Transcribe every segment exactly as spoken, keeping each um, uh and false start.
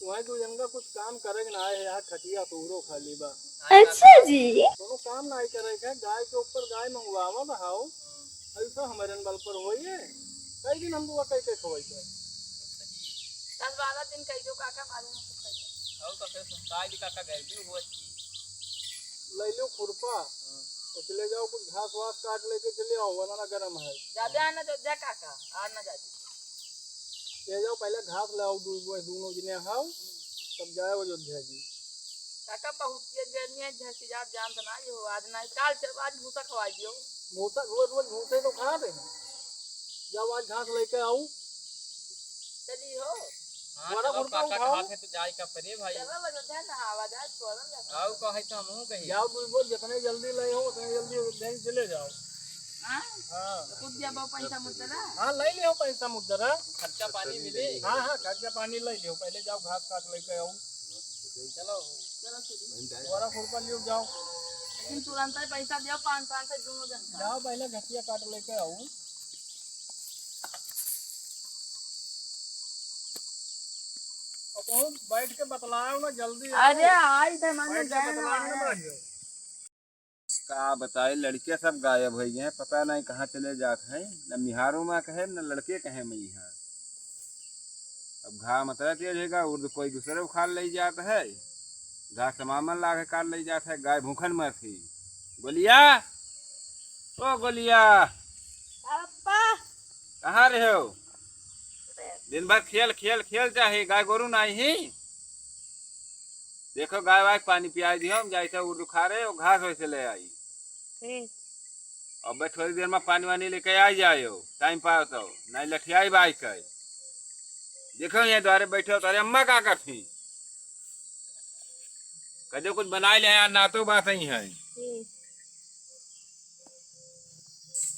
वहीं दू जन का कुछ काम करे के ना है, यहाँ खटिया तोहरो खाली बा। अच्छा जी। कोनो काम ना करे के, गाय के ऊपर गाय मंगवावा बहाओ, ऐसा हमारे बल पर होइए। कई दिन हम दुआ कई के खवाई के। दस बारह दिन कई दो काका, मालूम है कुछ कई। और तो फिर सुनता है भी काका गर्मी हुआ थी। ले लो खुरपा, हाँ। तो चले जाओ, कुछ घास वास काट लेके चले आओ, वरना गरम है। जा, जा ना, जा, जा काका, आ ना जा। ले जाओ, पहले घास ले आओ, दू, दू, दोनों जने आओ, तब जाए अयोध्या जी। काका, बहुत तेज गर्मी है, झसी जात जान तो ना हो, आज ना, काल चल, आज भूसा खवा दियो। भूसा, रोज, रोज भूसे तो खा दे। जाओ, आज घास लेके आओ। चली हो। हाँ, बड़ा चलो, गुड़का काका उठाओ। कहा थे तो जाए का परे भाई। चलो, अयोध्या नहावा जाए, छोड़ल जाए। आओ, कहे तो हमहू कही। जाओ, बुलबुल, जितने जल्दी ले हो, उतने जल्दी अयोध्या ही चले जाओ। हाँ? हाँ। तो कुछ दिया बाबू पैसा मुद्दरा? हाँ, ले लियो पैसा मुद्दरा। खर्चा पानी मिले? हाँ, हाँ, खर्चा पानी ले लियो। पहले जाओ, घास काट लेके आओ। चलो। चलो, चलो। बड़ा खुरपा लियो, जाओ। लेकिन तुरंत ही पैसा दियो, पाँच, पाँच सौ दोनों जन का। जाओ, पहले घसिया काट लेके आओ। अब तुम बैठ के बतलाओ ना, जल्दी आओ। अरे, आई थे, मैंने बैठ के जाना बतलाओ ना, है। बैठ जाओ। का बताई, लड़के सब गायब होइ गए हैं, पता नहीं कहाँ चले जात हैं, न मिहारो माँ कहे, न लड़के कहे मैं यहाँ। अब घाम अतरा तेज हैगा, उर्द कोई दूसरे उखाड़ ले जात है, घास मामन लाग काट ले जात है, गाय भूखन मरत ही। गोलिया, ओ गोलिया, पापा। कहाँ रहे हो? दिन भर खेल, खेल, खेल चाहे, गाय गोरू नहीं ही। देखो, गाय वाय के पानी पियाई दियो, हम जाई थे उर्द उखाड़े, वो घास वैसे ले आई। ठीक। अबे थोड़ी देर में पानी वानी लेके आ जायो, टाइम पाओ तो, नहीं लठियाई बाई के। देखो, यहाँ द्वारे बैठे हो, तारे अम्मा का करती? कदे कुछ बनाई ले यार, ना तो बात ही है। ठीक।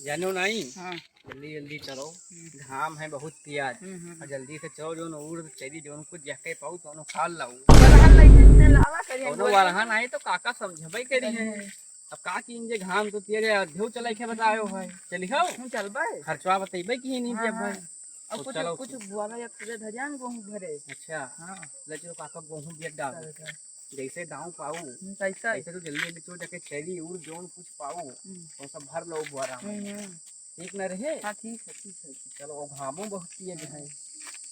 जानो नहीं? हाँ। जल्दी जल्दी चलो, हम्म। घाम है बहुत पियाज। हम्म, हम्म, और हम्म। जल्दी से चलो, जोन उड़ चली, जोन कुछ जके पाऊ, तो उन्हों खा लाऊ। वरहन नहीं, इतने लावा करिए, कोनो बोल। वरहन आई तो काका समझबे करी है। हम्म। अब का कीन जे, घाम तो तेज है, अध्यो चले के बतायो है। चली हो? हम चलबे। खर्चवा बतैबे कि नहीं हाँ, देब हाँ। भाई। अब तो कुछ, चलो। कुछ बुआरा या खुदे धरियान गोहूँ भरे। अच्छा। हाँ। ले चलो काका, गोहूँ बिया डाल। चल, चल। जैसे दाऊ पाऊ, हम्म, कैसा है? ऐसे तो जल्दी जल्दी चो जाके छेली उड़ जोन कुछ पाऊ, हम्म। वो सब भर लो बुआरा में। हम्म, हम्म। ठीक न रहे? हाँ, ठीक है, ठीक है। चलो, वो घामो बहुत तेज है।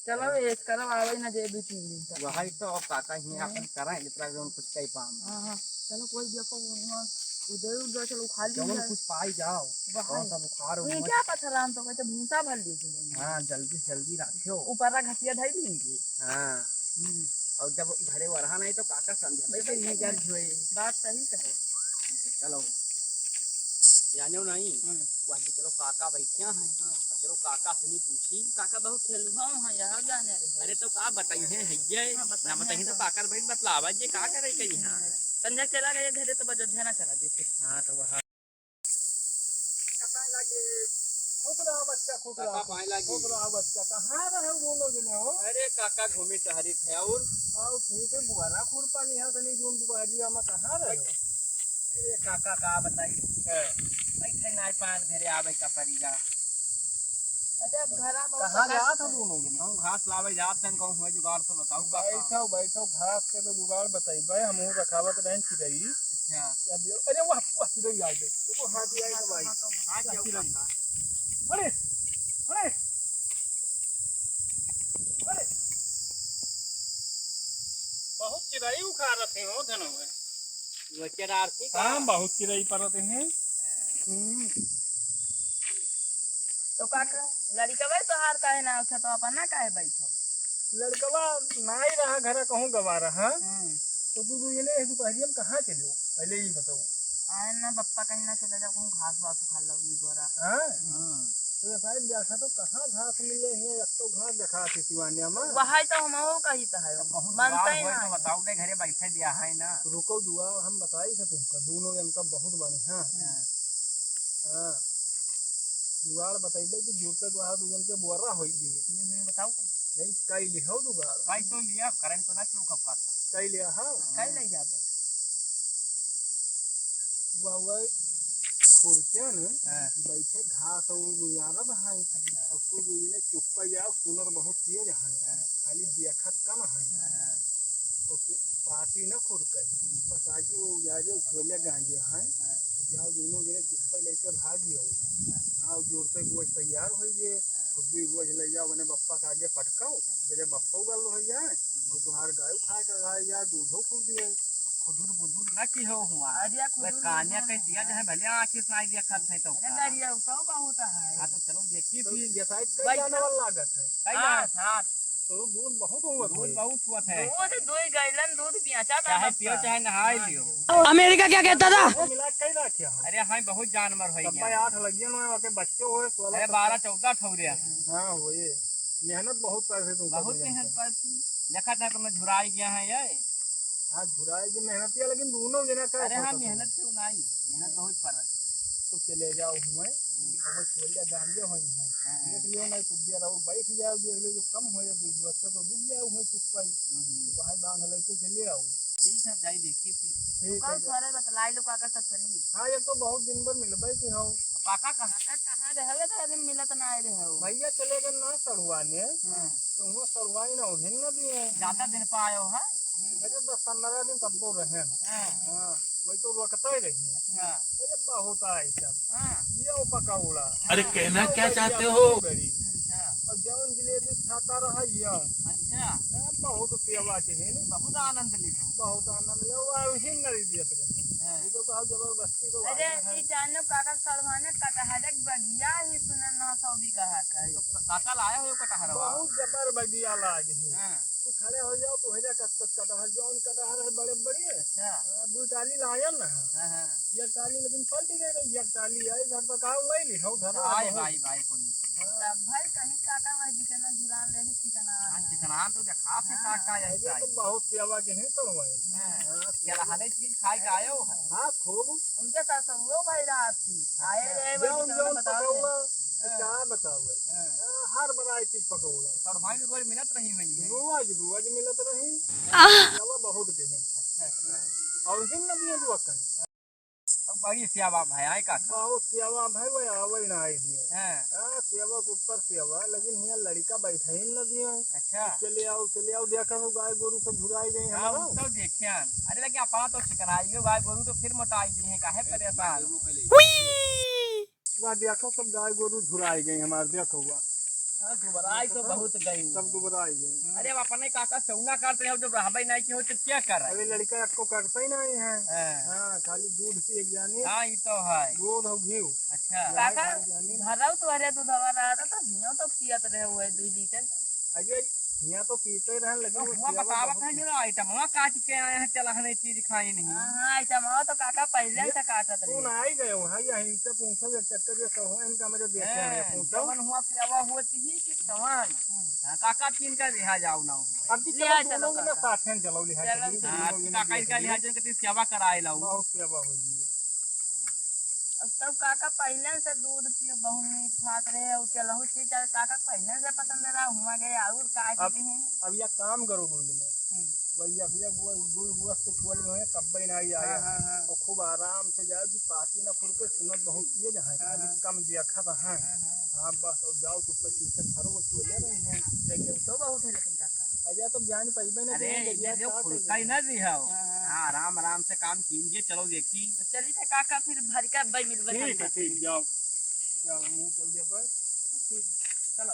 चलो, हाँ। ऐस करो, आवे ना जे दो तीन दिन तक। वही तो, अब काका ही हम्म। अपन करें, जितना जोन कुछ कही पाम। हाँ, हाँ। चलो, कोई देखो, वहाँ उधर, उधर चलो, खाली जौन है। कुछ पाई जाओ, वहाँ। कौन सा बुखार हो, ईंटा मत पत्थर आन तो कहते भूसा भर लीजिए। हाँ, जल्दी से जल्दी रखियो। ऊपर रख, घटिया ढाई लेंगे। हाँ। हम्म। और जब घरे वरहा नहीं तो काका समझे, भाई, भाई, ये यार जो है। बात सही कहे। हाँ, तो चलो। जाने हो नहीं, हम्म। वहाँ भी चलो काका बैठिया हैं। हाँ। और चलो काका से नहीं पूछी। काका बहुत खेलुआ हैं, यहाँ जाने रहे। अरे तो का बताई हैं, है ये? हाँ, बताई ना बताई हैं तो तो। काका बैठ बतलावा, ये का करे कहीं यहाँ? हम्म। संजय चला गया घरे तो बजोध्या ना चला दे फिर। हाँ, तो वहाँ। पाए लागे। खुश रहो बच्चा, खुश रहो। पाए लागे। खुश रहो बच्चा। कहाँ रहे दोनों जने हो? अरे काका घूमी टहरी थे और? आओ ठीक है, बुआरा खुरपा लिहा तनी जून दुपहरिया में कहाँ रहे हो? अरे काका का बताई? हाँ। बैठे नाई पान घरे आवे का परीगा। अरे अब घरा बहुत कहाँ पता जात हो है। दोनों जने? हम घास लावे जात हैं, कहूँ हुए जुगाड़ तो बताओ काका। बैठो, बैठो, घास के तो जुगाड़ बताई। भाई हम रखावत रहें चिरई। अच्छा। या बियो-, अरे वाह, वाह, चिरई आ गई। तुमको हाथ ही आएगा भाई। हाथ जाओ चिरई। काका। अरे, अरे, अरे। बहुत चिरई उखाड़त हैं हो धनो में। वो चरार थी का? हाँ, बहुत चिरई परत हैं। हम्म। तो काका, लड़कवा तोहार काहे ना उठा, तो अपन ना काहे बैठो? लड़कवा नाई रहा, घरा कहूँ गवा रहा। हम्म। तो तू, तू ये नहीं, दुपहरिया में कहाँ चले हो? पहले ये बताओ। आए ना, बप्पा कहीं ना चले जाओ, कहूँ घास वास उखाड़ लो, ये गोरा। हाँ? हम्म। तो ये साइड देखा तो कहाँ घास मिले हैं, एक तो घास देखा थी सिवानिया में। वही तो हम वो कही तो है, तो बहुत मानता जुगाड़ ही होए ना तो है। बताओ, दे घरे बैठे दिया है ना। रुको जुआ, हम बताई थे तुमका, दोनों जन का बहुत बढ़िया। हाँ। हाँ। जुगाड़ बतैले कि जुड़ते तो आ दू जन के बोरा होई गई। हम्म, हम्म, बताओ। नहीं, कई लिहो जुगाड़। कई तो लिया, करंट तो ना चुका पाता। कई लिया, हाँ। कई ले जाबे? वाह, वाह। खुरचन हाँ। बैठे घास और गुजारत है। अच्छा। और तू दुइने चुप्पा जाओ, सुनर बहुत तेज है। हाँ। खाली देखत कम है। हाँ। और तू पाती न खुरकई। बस आगे वो उजाजे और छोले गांजे हैं। हाँ। जाओ दोनों जने चुप्पा लेके भाग जाओ। हाँ। हाँ, जोरते बोझ तैयार हो गए। हाँ। और दुई बोझ ले जाओ, उन्हें बप्पा के आगे पटकाओ। हाँ। तेरे बप्पा गल हो जाए। हाँ। और तुम्हार गाय खाए कर खाए जाए, दूधो खूब दिए। खुदुर बुदुर ना की हो हुआ। अरे, वह खुदुर कान्या बुदुर के सिया ना। जहाँ भले आँखें से नाई देखत है तो अरे, का। दरिया तो बहुत है। हाँ, तो चलो देखी तो फिर। ये साइड कई बैठो। जानवर लागत है। कई हाँ, जानवर? हाँ। तो दूध बहुत हुआ दूध है। बहुत हुआ है। दूध, दो गैलन दूध बेचा था चाहे बस पियो, का। चाहे नहाए हाँ, लियो। अमेरिका क्या कहता था? वो मिला कई रखे हो? अरे, हाँ, बहुत जानवर है सब यहाँ। भाई आठ लगियन हुए, वहाँ के बच्चे हुए, सोलह अरे, सत्रह। बारह चौदह ठौरे हैं। हाँ, वही। मेहनत बहुत पैसे तुमको बहुत मिलता है। मेहनत पैसे। देखा था, तुम्हें झुराई गया है ये। हाँ, झुराई के मेहनत किया, लेकिन दोनों जना का अरे हाँ, मेहनत क्यों नहीं? मेहनत बहुत परत। तो चले जाओ हुए, अब छोलिया गांजे हुए हैं। हाँ। देख लियो ना, कुछ देर और बैठ जाओ, देख लियो, जो कम हो जाए, दो बस्ता तो डूब जाओ हुए चुप्पा ही। हम्म। तो वहाँ बांध लेके चले आओ। ठीक है, जाई देखी फिर। ठीक कल है। सारे बतलाई लो, काका सब चली। हाँ, ये तो बहुत दिन भर मिलबे की हो। काका कहाँ? काका कहाँ रहे? तो अभी मिलत ना आए रहे हो। भैया चले गए ना सड़ुआ ने। हाँ। तो हुआ सड़ुआ ही ना, उन्हें ना दिए। ज्यादा दिन पा आयो है? अरे दस पन्द्रह दिन तब वो रहे। हाँ। हाँ, वही तो रुकता ही रही। अच्छा। अरे बहुत आइटम। हाँ। ये पकौड़ा। अरे कहना क्या चाहते हो? बड़ी। अच्छा। और जौन जिलेबी खाता रहा ये। अच्छा। हाँ, बहुत सेवा के है ना। बहुत आनंद ले लो। बहुत आनंद ले, वो अभी नहीं दिए थे। हाँ। ये तो कहा जबरदस्ती तो अरे, आया है। ये जानो काका सड़वाने कटहरक बगिया ही सुना नौ सौ बीघा का है। तो काका लाया हो कटहरवा? बहुत जबर बगिया लाग है। हाँ। तू खड़े हो जाओ, तू हो जा कट-, कट-, कटहर, जौन कटहर है बड़े बड़े। अच्छा। हाँ, दो टाली लायन ना। हाँ, हाँ। एक टाली लेकिन पलट गई, एक टाली आई, घर पर कहा वही ली, हम घर अच्छा, आई बहुत भाई, भाई, कौन सा? हाँ। तब भाई कहीं काका वही जितना झुरान ले ली, चिकना हाँ, है। चिकना तो देखा से हाँ। काका ये अरे, तो चाहिए। बहुत सेवा के हैं तो भाई। हाँ। हाँ, क्या सेवा। हर एक चीज खाए के आयो है? हाँ, खूब। उनके साथ सब वो भाई रात की। अच्छा। आए रहे, वही जौन, जितना जौन बताओ पकौड़ा, थे। हाँ। क्या बताओ? हाँ। हाँ, हर बड़ा चीज पकौड़ा। सड़वाई में रोज मिलत रही हुई है। रोज, रोज मिलत रही। आह। सेवा बहुत के हैं। अच्छा, अच्छा। और दिन नदियाँ जो अक्कन। अब बड़ी सेवा भाई, आए का? बहुत सेवा भाई, वो आवे ना आए दिए। हाँ। हाँ, सेवा के ऊपर सेवा, लेकिन हियाँ लड़का बैठे ही न दिए। अच्छा। चले आओ, चले आओ, देखा हो गाय गोरू सब झुराई गई हाँ, हमारा। वो तो देखियान। अरे लेकिन अपना तो सिकनाई गयो, गाय गोरू तो फिर मोटाई गई हैं, काहे परेशान? हुई। वहाँ देखो, सब गाय गोरू झुराई गई हमार, देखो हुआ। हाँ, दुबराई तो बहुत गई। सब दुबराई गई। अरे, अब अपने काका चौना करते रहो, जब रहबे नहीं की हो, तो क्या कर रहे? अरे, लड़का आपको करता ही नहीं है। हाँ। हाँ, खाली दूध पिए जाने। हाँ, ये तो है। दूध और घी। अच्छा। गाय काका, खाए जाने। घरऊ तो अरे दूधवा रहा था, तो घीव तो पियत रहे हुए दो लीटर। अरे, हियाँ तो पीते रहन, लेकिन तो वो हुआ पियावा बतावत बहुत है, जो आइटमवा काट के आए हैं, चला हमें चीज खाई नहीं। हाँ, हाँ, आइटमवा तो काका पहले ये से काटत रहे। कौन आई गए वहाँ, यहीं से पूछो, ये चक्कर ये सब हो, इनका मेरे देखे हैं, हैं, पूछो। जवन हुआ पियावा हुआ थी कि तवन। हाँ, काका तीन का रिहा जाओ ना हुआ। अब जी लिहा चलो चलो दोनों जने काका। साथ हैं, चलो लिहा चलो। चलो, हाँ, दोनों जने काका इनका लिहा लिहा चलो। चल के सेवा कराए लाओ। बहुत सेवा हो गई है। अब तब काका पहिले से दूध पियो, बहुत मीठ खात रहे, और चलहु चीज काका पहिले से पसंद रहा, हुआ गए और का अब, चीज है? अब यह काम करो दो जने। हम्म। वही अब यह गो-, गो-, गोश्त तो छोड़ में है, कब्बे ना ही आया। हाँ, हाँ, हाँ। और खूब आराम से जाओ कि पाती ना खुरके, सुनत बहुत तेज है, हाँ, खाली हाँ। कम देखा था, हाँ। हाँ, हाँ। हाँ, बस, और जाओ तो ऊपर पीछे भरो, वो छोले रहे हैं। देखिए, तो बहुत है लेकिन काका। अरे, तब जान पाइबे ना अरे, कहीं, इधर देखिए, जो का खुलता ही कर ना जी हो। हाँ, हाँ। हाँ, आराम, आराम से काम कीजिए, चलो देखी। तो चली थे काका, फिर भर के अब्बे मिलबे ठीक है, करते। ठीक, जाओ। जाओ, मुँह चल दिया पर। ठीक, चलो।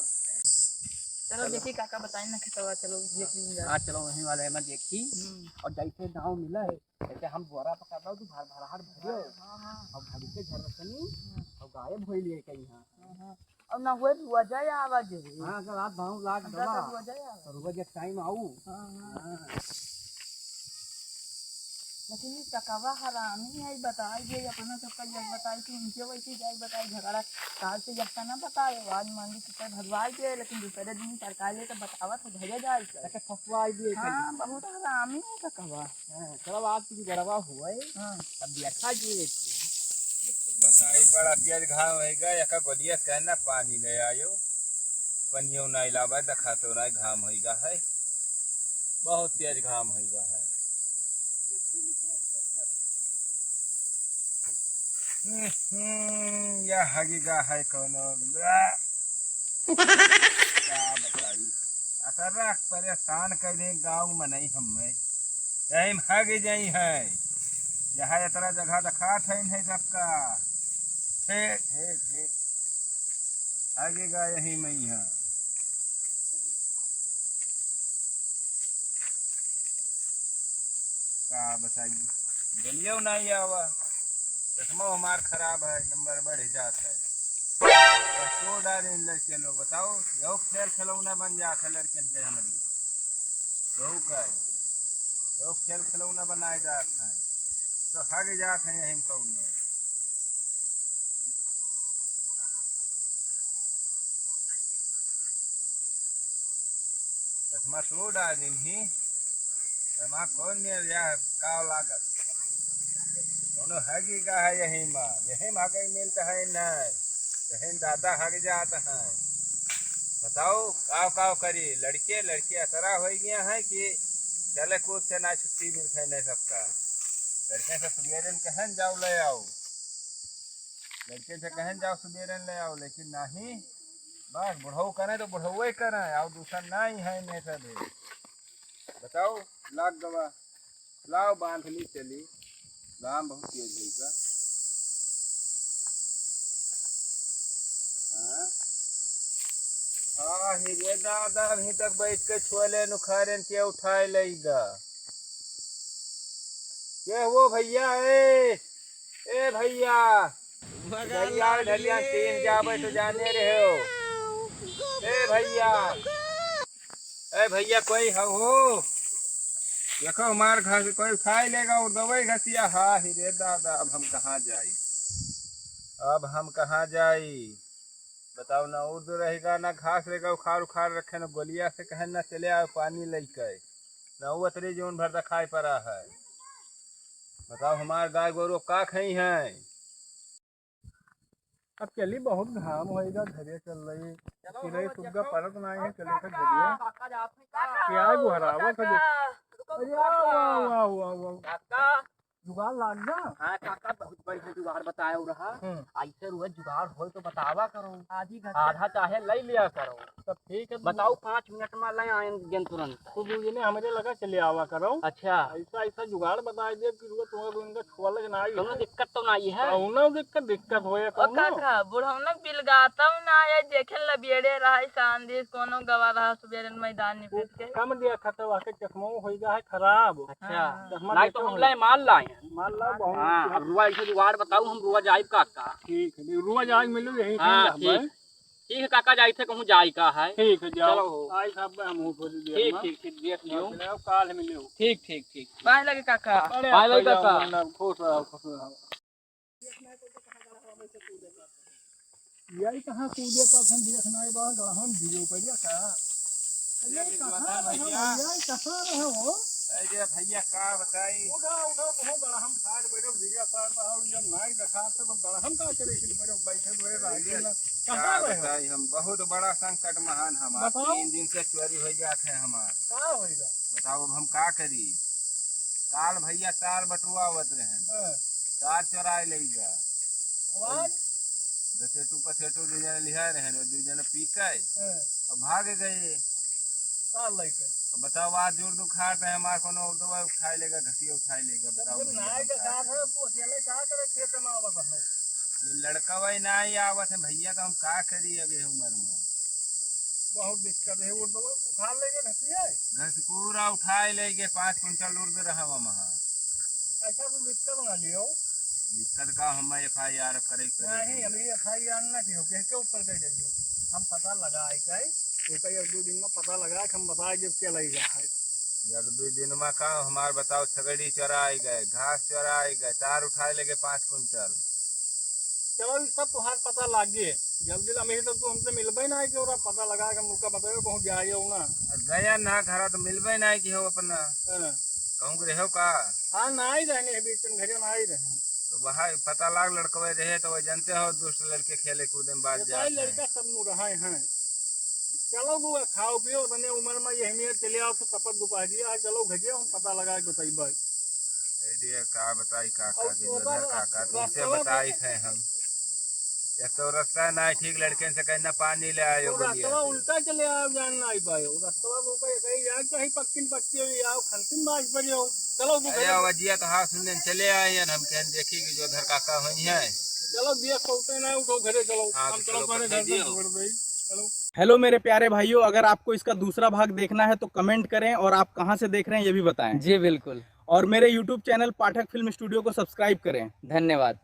चलो, चलो। देखी काका बताए ना खेतवा, चलो देख लीजिए। हाँ, चलो, वहीं वाले में देखी। हम्म। और जैसे दाव मिला है, जैसे हम बोरा पकड़ लो, तू भर, भर, हर भरियो। हाँ, हाँ। और भर के घर रखनी, हाँ। और गायब हो लिए कहीं, हाँ। हाँ, हाँ। और ना हुए, रुआ जाए आवाज है। हाँ, अगर आप भाव लाग अंदर गवा, से रुआ जाए आवाज। तो रुआ जब टाइम आऊ। हाँ, हाँ। हाँ। लेकिन ये चकवा हरामी है, बताई दे, अपना सबका जब बताई कि उनके वैसे जाए बताई झगड़ा, काल से जब ना बताए, आज मान ली कितना भरवाई दे, लेकिन दूसरे दिन सरकार ले तो बतावत है, भेजे जाए तो। अच्छा, फंसवाई दिए हाँ, कहीं। बहुत हरामी है चकवा। हाँ, चलो आज की गड़बा हुआ है। हाँ। अब देखा जी एक। बताई बड़ा तेज घाम होइगा, एका गोलिया कहना पानी ले आयो। पनियो ना इलावा, देखा तो ना घाम होइगा है। बहुत तेज घाम होइगा है। हम्म, यह हगिगा है कौनो। बा। का बताई, अतरा परेशान कर दे गाँव में नहीं हमें। यही में हग जाई है, यह इतना जगह दिखात है इन्हें सबका। हे, हे, हे। हगिगा यही में ही है। का बताई, बोलियो नहीं आवा, चश्मा हमार खराब है, नंबर बढ़ जात है। बस तो डारे लड़के लोग, बताओ, यो खेल खिलौना बन जात है लड़कन के हमरी। यो का है? यो खेल खिलौना बनाए जात है, तो हग जात है यहीं कौन। चश्मा तोड़ डाल दिन ही। चश्मा कौन में या काव लागत? कौनो हगी का है यही माँ? यही माँ कहीं मिलता है नहीं। यही दादा हग जात है। बताओ, काव काव करी? लड़के, लड़के असरा हो गया है कि चले कूद से ना छुट्टी मिलता है नहीं सबका। लड़के से सुबेरे कहन जाओ ले आओ। लड़के से कहन जाओ सुबेरे ले आओ, लेकिन नहीं। बस बुढ़ऊ करे तो बुढ़ऊ ही करे, और दूसरा नहीं है, नहीं सब है। बताओ, लाग गवा, लाओ बांध ली चली, घाम बहुत तेज है का। हाँ? हाँ, हे रे दादा, अभी तक बैठ के छोले नुखारेन के उठाए लईगा। के हो भैया, ए, ए भैया, भैया, ढलिया तीन जाबे तो जाने रहे हो। ए भैया, ए भैया, कोई हो, हो? देखो, हमार घर से कोई उठाई लेगा और दवाई घसिया। हाँ, ही रे दादा, अब हम कहाँ जाई, अब हम कहाँ जाई? बताओ ना, उर्द रहेगा, ना घास रहेगा, उखाड़ उखाड़ रखे, ना गोलिया से कहे, ना चले आओ पानी लेके, ना वो अतरे जीवन भर दिखाई पड़ा है। बताओ, हमार गाय गोरू का खाई हैं? अब चली, बहुत घाम होएगा, घरे चल रही। चलो, चिरई सुग्गा परत ना है, चले थे घरे। काका जात है का? क्या है, गुहरावा का दे। रुको, अरे, रुको, वाह, काका। वाह, वाह, वाह, वाह। काका। जुगाड़ लाग जा। हाँ, काका, बहुत बढ़िया जुगाड़ बताया रहा। हम्म। ऐसे रुआ जुगाड़ होए तो बतावा करो। आधी घंटा। आधा चाहे ले लिया करो। सब ठीक है, बताओ, पाँच मिनट में ले आए गेन तुरंत। तू दू जने हमरे लगा चले आवा करो। अच्छा। ऐसा, ऐसा जुगाड़ बताई दे कि रुआ तुम्हारे इनका छुआ लग ना आई। कौनो दिक्कत तो नहीं है? कौनो दिक्कत, दिक्कत होए ओ कौनो? काका, बुढ़ौना बिलगातौ ना है, देखे लबियड़े रहा, शांति से कोनो गवा रहा, सुबेरे मैदान निकल के। कम दिया खतवा के चश्मो होई गा है खराब। अच्छा। हाँ। चश्मा नहीं तो देखो हम हो। लाए, माल लाए। माल लाओ, बहुत हाँ, अच्छा। अब रुआ ऐसे जुगाड़ बताओ, हम रुआ जाइब काका। ठीक है, रुआ जाइब मिलो यहीं हाँ, कहीं ठीक। रहबै। ठीक है काका, जाई थे कहूँ जाई का है। ठीक है, जाओ। चलो हो। आई साहब, हम हो थोड़ी देर ठीक, में। ठीक, ठीक, देख लियो। चलो, काल मिलो। ठीक, ठीक, ठीक। पाए लगे काका। अरे, पाए लगे भैया, काका। मतलब, खुश रहो, खुश रहो। यही कहाँ कूदे पर हम देख नहीं बा, गड़हम गिरे पड़िया का? अरे, ये कहाँ बता रहे हो भैया। भैया, कहाँ रहे हो? अरे भैया, का बताई? उठा, उठा, बहुत बड़ा हम खाट बैठो, गिरिया पर रहो, जब नहीं देखा तो, तो गड़हम का करे कि बैठो, बैठे बैठे रह गए ना। कहाँ का रहे हो? बताई हम, बहुत बड़ा संकट महान हमार। बताओ। तीन दिन से चोरी हो जात है हमार। का होइगा? बताओ, अब हम का करी? काल भैया तार बटुआवत रहन, हाँ। तार चोराए लई गा। आवाज? दसेटू पसेटू दू जने लिहा रहन, दू जने पी के हाँ। और भाग गए। तार लई के। अब बताओ, आज जोर दुखार रहे हमार, कोनो उर्दवा उठाए लेगा, घटिया उठाए लेगा, जब बताओ जब भैया, नाई हम के का साथ करी? है, तो अकेले का करे खेत में आवत हो? ये लड़कवा ही नाई आवत है भैया, तो हम का करी अब ये उम्र में? बहुत दिक्कत है, उर्दवा उखाड़ लेके घटिया है। घस पूरा उठाए लेके पाँच कुंटल उर्द रहा वहाँ। अच्छा, तो दिक्कत ना लियो। दिक्कत का, हम एफ आई आर करे के नहीं, पड़ी। अभी एफ आई आर ना कियो, किसके ऊपर कर दियो? हम पता लगा आई का, एक दो दिन में पता लगा के हम बताए जब चला ही जाए। एक दो दिन में का हमार बताओ, छगड़ी चोराए गए, घास चोराए गए, तार उठाए लेके पाँच कुंटल। चलो, ई सब तुहार पता लाग गए। जल्दी लम्हे तो तू हमसे मिलबे ना कि ओरा पता लगा के मुका बतावे कहूँ जाए हो ना। गया ना घरा तो मिलबे ना कि हो अपना। हाँ। कहूँ के रहो का? हाँ, ना ही रहने अभी तुम घरे ना ही रहे। तो वहाँ पता लाग लड़कवे रहे तो वो जानते हो दुष्ट लड़के खेले कूदे में बात ये जात सारे है। लड़का सब मुरहा हैं। चलो बुआ, खाओ पियो, तने उम्र में यही में चले आओ तो तपत दोपहरिया है, चलो घरे हम पता लगा के बताई बात। अरे का बताई काका, और दिन ओकर भर काका, तुमसे रस्तवा बताई थे हम। एक तो रास्ता ना ठीक, लड़कन से कहना पानी ले आयो, वो बोलिए। रास्ता उल्टा चले आयो, जान ना आई पायो। रास्ता वो कहीं, कहीं यार कहीं पक्की न पक्की हो, आओ खलतिन बाज पर हो। चलो तू अरे घर। वजिया तो हाँ सुनने चले आए हैं, हम कहन देखी कि जो उधर काका होई है। चलो दिया सोते ना उठो घरे, चलो हाँ, हम तो चलो चलो पहले पठा घर में दियो। छोड़ दे। चलो। हेलो मेरे प्यारे भाइयों, अगर आपको इसका दूसरा भाग देखना है तो कमेंट करें और आप कहाँ से देख रहे हैं ये भी बताएं। जी बिल्कुल। और मेरे यूट्यूब चैनल पाठक फिल्म स्टूडियो को सब्सक्राइब करें। धन्यवाद।